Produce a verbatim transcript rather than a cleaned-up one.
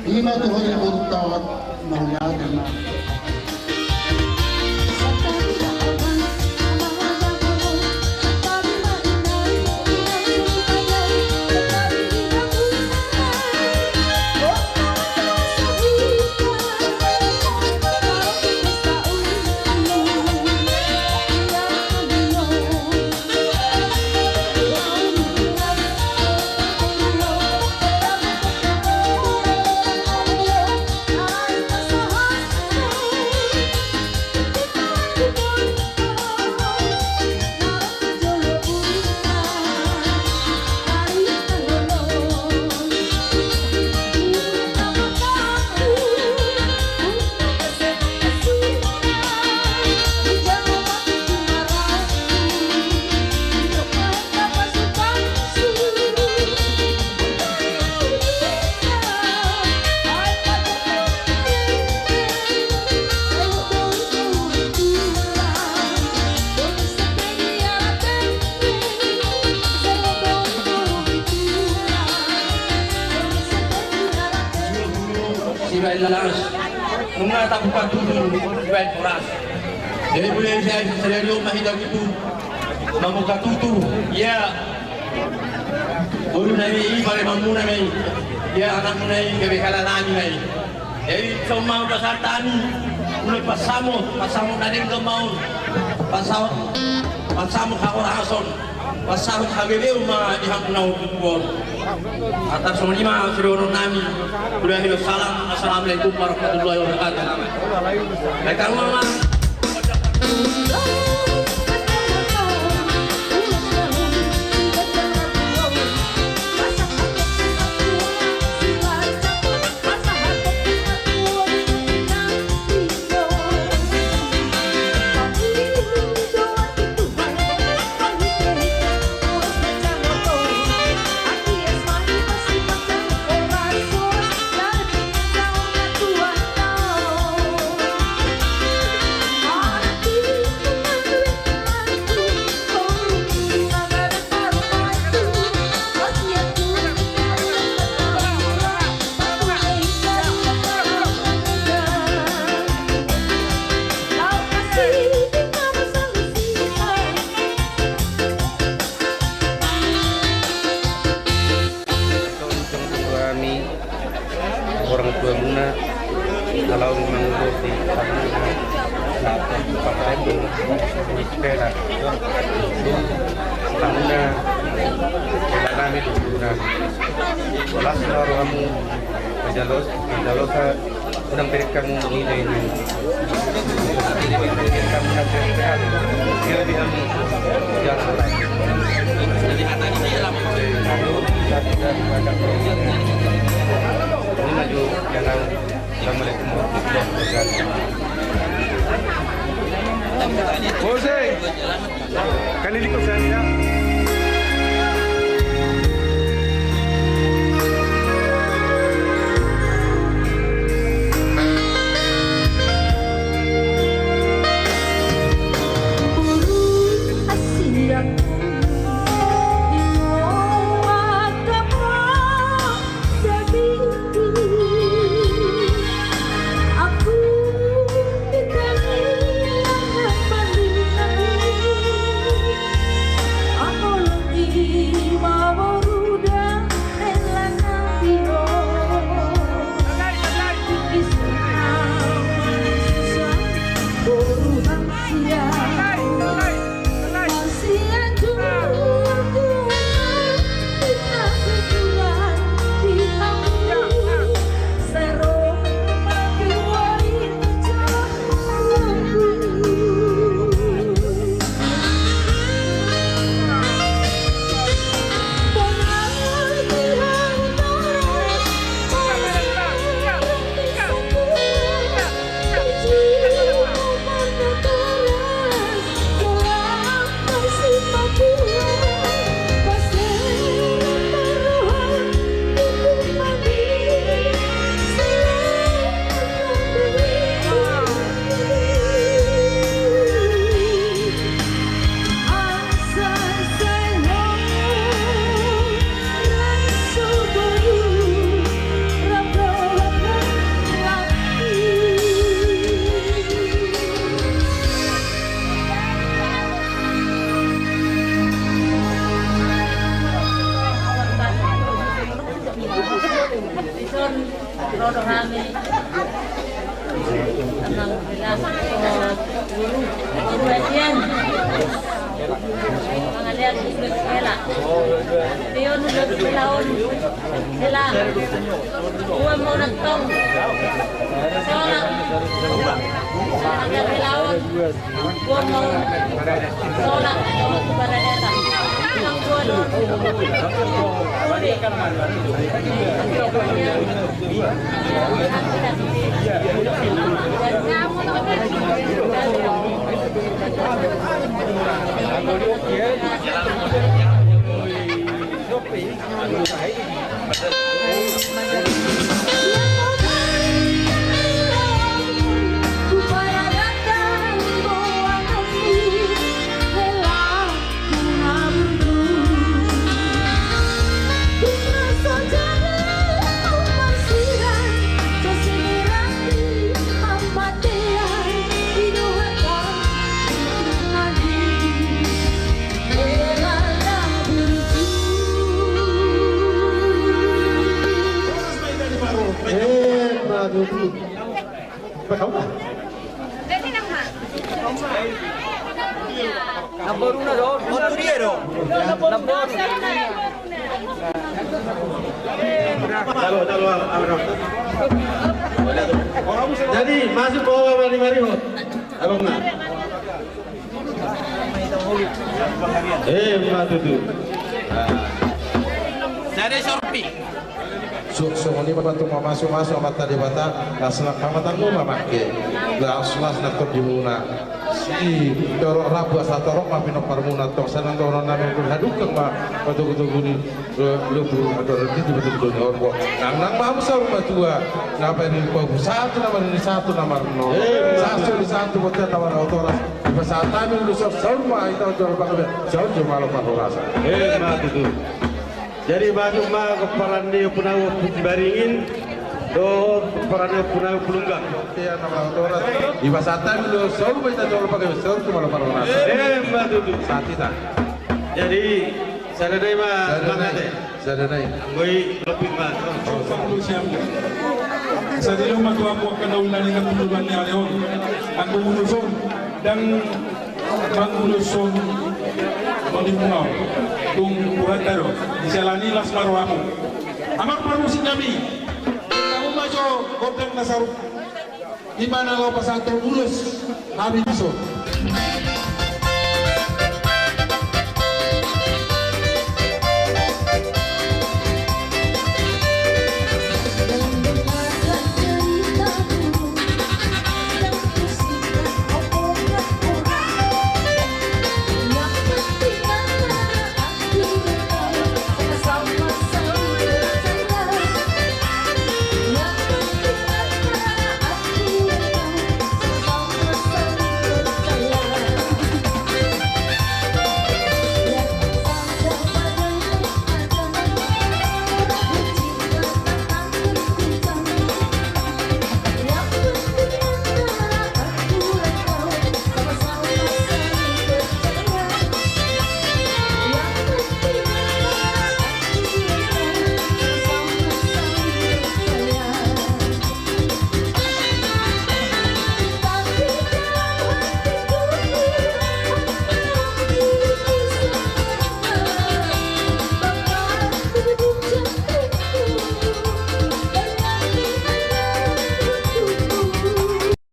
Ima tu hori burton mauliate ma. Sibaen las, nunga tabuka tutu sibaen horas. Jadi molo sai sadari on ma hita tutu mambuka tutu, ia boru nami i, paremanmuna ma i, ia anakmuna i, gabe hela nami ma i. Jadi songon i ma pasahat hami, molo pasahat, pasahat na denggan ma on, pasahat, pasahat hahorason, pasahat habebeon ma di hamu na umur. Antar songon i ma sidohonon nami. Udah, hilo salam. Assalamualaikum warahmatullahi wabarakatuh. Baik, kamu mama. Hami, orang tuamuna, kalau memang di pakai pun, sepeda, itu, tamuna, sepeda nami, dulu nami. Las na rohamu, majalos, majalosa, unang pirik hamu, ini, ini. Pirik hamu, nanti, dia, dia, dia, dia. Ini maju, jangan. Assalamualaikum warahmatullahi wabarakatuh. Jose! Kaliling ko sa ina. Dison ro do hami. Nang hela, guru, guru hela. Mangalean guru hela. Tion guru hela on. Hela. Dua mau nantong. Sola. Mangalean hela on. Eh, Pak Dodi. Pak, kau, Pak? Namboruna do. Namboru. Taruh, taruh, Abang. Jadi, masuk bawa Abang di mari, ho. Abang, nah. Eh, ma tutu. Jadi sorpi. Su-, songon i ma tung mamasumasu Amanta Debata, las nang hamateanmu ma, Mak, ke. Las, las nang tondimuna. Sitorop rambu asa torop ma pinomparmuna, tong sai nang dohonon nami, hadungka ma patogutogu ni, eh, lombu, atau reti di patogutogu ni horbo. Nang, nang ma hamu saur matua, na paini paupusatu na marnini satu na marnono. Eh, satu di satu bontean na marnatoras. Dipasahat hami ulos on, saur ma hita jolo panggabean, saur jumalo parhorasan. Eh, ma tutu. Jadi masuk ma pomparan ni ompunami Ompu Sibaringin dohot pomparan ni ompunami Ompu Lunggang. Bontean na marnatoras. Dipasahat hami ulos, saur ma hita jolo panggabean, saur jumalo parhorasan. Eh, ma tutu. Sahat hita. Jadi sada nai ma. Sada nai. Mangate. Sada nai. Anggo i lopi ma. Sahat ma tu hamu. Sahat ma tu hamu angka na uli na denggan tu joloan ni ari on. Anggo ulos on, ndang manguloshon modi muna. Tung buhanta do. Di siala ni i las ma rohamu. Amang parmusik nami. Hamu ma jo gondang na sarupa. Di mana laho pasahathon ulos hami dison.